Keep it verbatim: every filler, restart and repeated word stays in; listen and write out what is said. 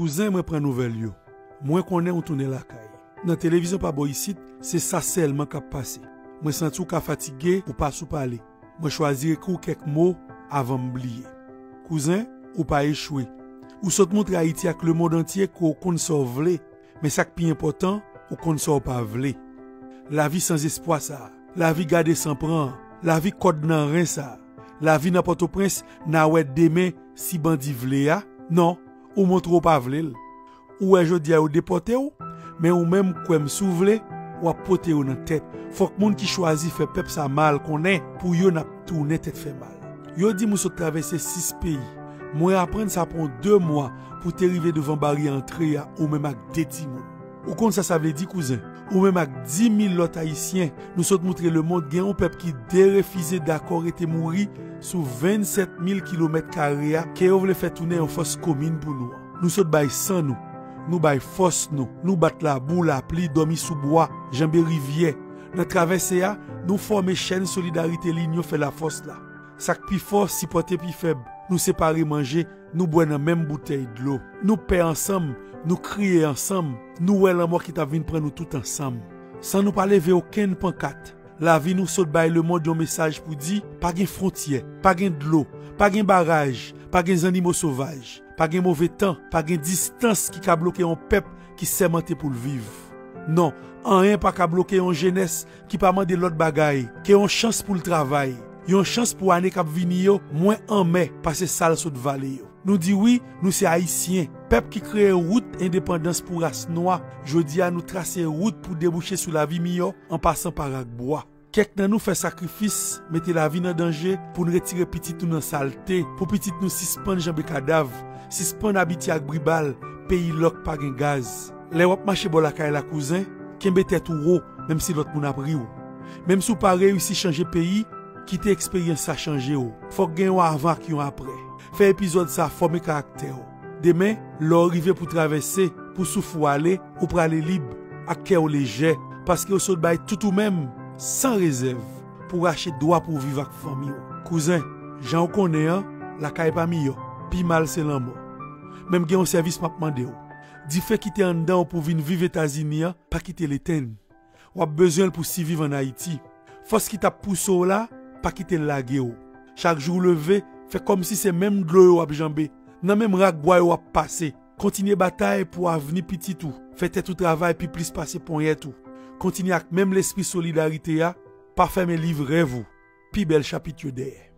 Kouzen, mwen pran nouvèl yo. Mwen konnen ou tounen lakay. Nan televizyon pa bò isit, se sa sèlman k ap pase. Mwen santi w ka fatige, ou pa sou pale. Mwen chwazi ekri w kèk mo avan m bliye. Kouzen, ou pa echwe. Ou sot montre Ayiti ak lemonn antye ke w konn sa w vle, men sa k pi enpòtan, ou konn sa w pa vle. Lavi sanzespwa sa a, lavi gade san pran an, lavi kòd nan ren sa a, lavi nan Pòtoprens, n a wè demen si bandi vle a. Non, ou montre w pa vle l. Ou wè jodi a yo depòte w, men ou menm kwè m, si w vle, w ap pote yo nan tèt. Fòk moun ki chwazi fè pèp sa mal konnen, pou yo n ap tounen tèt fè mal. Yo di m ou sot travèse sis peyi. Mwen aprann sa pran w de mwa pou te rive devan baryè antre a, ou menm ak de timoun. Ou konn sa sa vle di, kouzen? Ou menm ak dis mil lòt Ayisyen, nou sot montre lemonn gen yon pèp ki derefize dakò rete mouri sou vennsèt mil kilomèt kare a ke yo vle fè tounen yon fòs komin pou nou an. Nou sot bay san nou, nou bay fòs nou, nou bat labou, lapli, dòmi sou bwa, janbe rivyè. Nan travèse a, nou fòme chèn solidarite linyon fè lafòs la. Sa k pi fò sipòte pi fèb. Nou separe manje, nou bwè nan menm boutèy dlo. Nou pè ansanm, nou kriye ansanm, nou wè lanmò ki t ap vin pran nou tout ansanm. San nou pa leve okenn pankat, lavi nou sot bay lemonn yon mesaj pou di, pa gen fwontyè, pa gen dlo, pa gen baraj, pa gen zannimo sovaj, pa gen move tan, pa gen distans ki ka bloke yon pèp ki sèmante pou l viv. Non, anyen pa ka bloke yon jenès ki pa mande lòt bagay ke yon chans pou l travay, yon chans pou ane k ap vini yo mwen anmè pase sa l sot vale yo. Nou di wi, nou se Ayisyen, pèp ki kreye wout endepandans pou ras nwa. Jodi a, nou trase wout pou debouche sou lavi miyò an pasan pa rak bwa. Kèk nan nou fè sakrifis, mete lavi n an danje pou n retire pitit nou nan salte, pou pitit nou sispann janbe kadav, sispann abitye ak bri bal, peyi lòk pa gen gaz. Lè w ap mache bò lakay la, kouzen, kenbe tèt ou wo, menm si lòt moun ap ri w. Menm si w pa reyisi chanje peyi, kite eksperyans sa chanje w. Fòk gen yon avan ak yon aprè. Fè epizòd sa fòme karaktè w. Demen, lè w rive pou travèse, pou souf ou ale, ou prale lib, ak kè w lejè, paske w sot bay tout ou menm, san rezèv, pou rache dwa pou w viv ak fanmi w. Kouzen, jan w konnen an, lakay pa miyò, pi mal se lanmò. Men m gen yon sèvis m ap mande w. Dife ki te anndan w pou w vin viv Etazini an, pa kite l etenn. W ap bezwen l pou siviv ann Ayiti. Fòs ki t ap pouse w la, pa kite l lage w. Chak jou w leve, fè kòmsi se menm dlo yo w ap janbe, nan menm rak bwa yo w ap pase. Kontinye batay pou avni pitit ou. Fè tèt ou travay pi plis pase ponyèt ou. Kontinye ak menm lespri solidarite a, pa fèmen liv rèv ou. Pi bèl chapit yo dèyè.